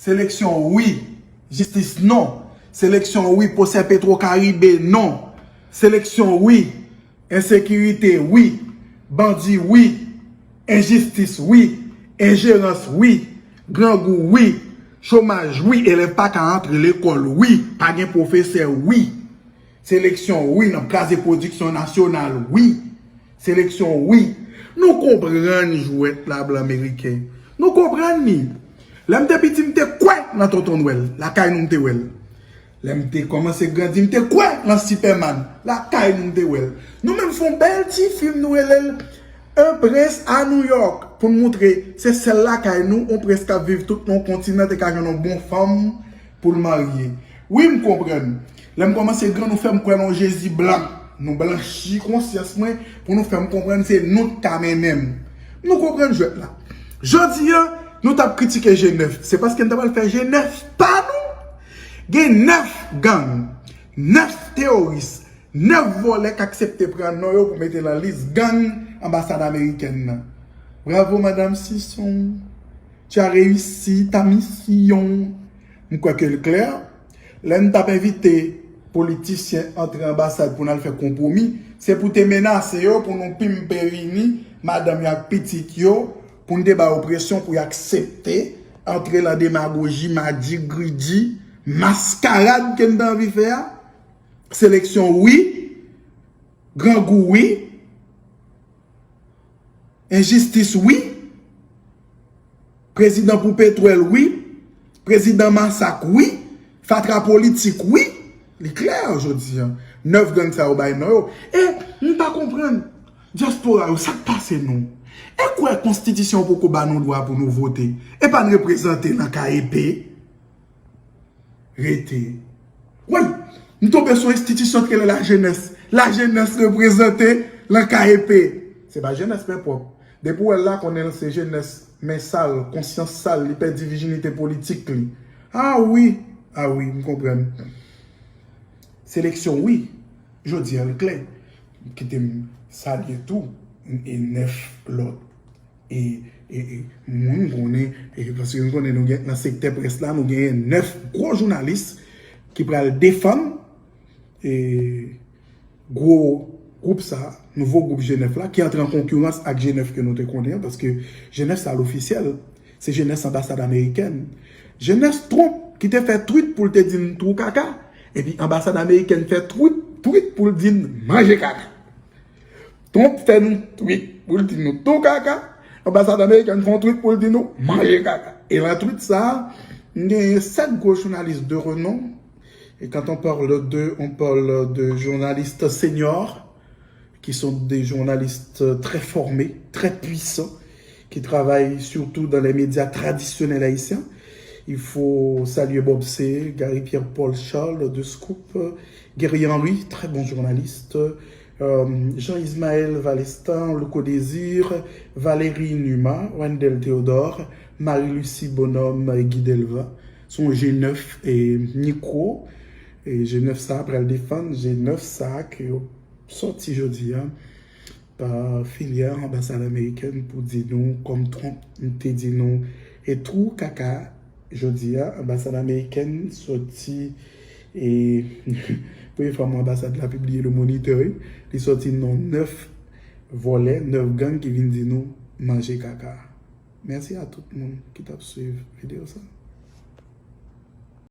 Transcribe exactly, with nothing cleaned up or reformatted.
Seleksyon wi, jistis non. Seleksyon wi, pwosè Petro Karibe non. Seleksyon wi, ensekirite wi, bandi wi, enjistis wi, enjerans wi, grangou wi, chomaj wi, elèv pa ka antre lekòl wi, pa gen pwofesè wi. Seleksyon wi, n ap kraze pwodiksyon nasyonal wi. Seleksyon wi. Nou konprann jwèt la blan meriken. Nou konprann li. Lè m te piti, m te kwè nan Tonton Nwèl. Lakay nou m te wè l. Lè m te kòmanse grandi, m te kwè nan Sipèman. Lakay nou m te wè l. Nou menm fè yon bèl ti fim, nou rele l Un Prince à New York, pou n moutre se sèl lakay nou, yon prens k ap viv tout nan yon kontinan te ka jwenn yon bon fanm pou l marye. Wi, m konprann. Lè m kòmanse gran, nou fè m kwè nan yon Jezi blan. Nou blanchi konsyans mwen pou nou fè m konprann se nou k ka mennen m. Nou konprann jwèt la. Jodi a, nou t ap kritike G nèf. Se paske n ta pral fè G nèf pa nou. Gen nèf gang, nèf teworis, nèf vòlè k aksepte pran non yo pou mete nan lis gang anbasad amerikèn nan. Bravo, Madame Sison. Tu as réussi ta mission. M kwè ke l klè. Lè n t ap envite politisyen antre anbasad pou n al fè konpwomi, se pou te menase yo pou nou pimpe vini madanm yo ak pitit yo, pou n te ba yo presyon pou y aksepte antre lan demagoji, madigridi, maskarad ke n te anvi fè a. Seleksyon wi, grangou wi, enjistis wi, prezidan pou petwèl wi, prezidan masak wi, fatra politik wi. Li klè jodi a. Nèf gang sa yo bay non yo. E m pa konprann dyaspora yo, sa k pase nou? E kwè konstitisyon poko ba nou dwa pou nou vote? E pa n reprezante nan K E P? Rete. Woy, m tonbe sou enstitisyon ki rele lajenès. Lajenès reprezante lan K E P. Se pa jenès men pwòp. Depi w wè l la, konnen l se jenès men sal, konsyans sal, li pèdi vijinite politik li. A wi, a wi, m konprann. Seleksyon wi, jodi a l klè. Kite m salye tou e nèf lòt e, e, e moun konnen, e, paske nou konnen nou gen nan sektè près la, nou genyen nèf gwo jounalis ki pral defann e, gwo gwoup sa, nouvo gwoup G nèf la, ki antre an konkirans ak G nèf ke nou te konnen an, paske G nèf sa l ofisyèl, se G nèf anbasad amerikèn. G nèf Trump ki te fè twit pou l te di n twou kaka, epi anbasad amerikèn fè twit, twit pou l di n manje kaka. Trump fè nou twit pou l di nou twou kaka, anbasad amerikèn fè yon twit pou l di nou manje kaka. E lan twit sa a, m genyen sèt gwo jounalis de renom. Et quand on parle d'eux, on parle de journalistes seniors, qui sont des journalistes très formés, très puissants, qui travaillent surtout dans les médias traditionnels haïtiens. Il faut saluer Bob C, Gary Pierre-Paul Charles de Scoop, Guerrier Henry, très bon journaliste, euh, Jean-Ismaël Valestin, Louko Désir, Valérie Numa, Wendell Théodore, Marie-Lucie Bonhomme et Guy Delva. Se yon G nèf e mikwo, e G nèf sa a pral defann G nèf sa a ke yo sòti jodi a pa filyè anbasad amerikèn pou di nou, kòm Trump te di nou, e twou kaka jodi a, anbasad amerikèn sòti e premye fwa mwen anbasad la pibliye Le Moniteur, wi, li sòti non nèf vòlè, nèf gang ki vin di nou manje kaka. Mèsi a tout moun ki t ap swiv videyo sa.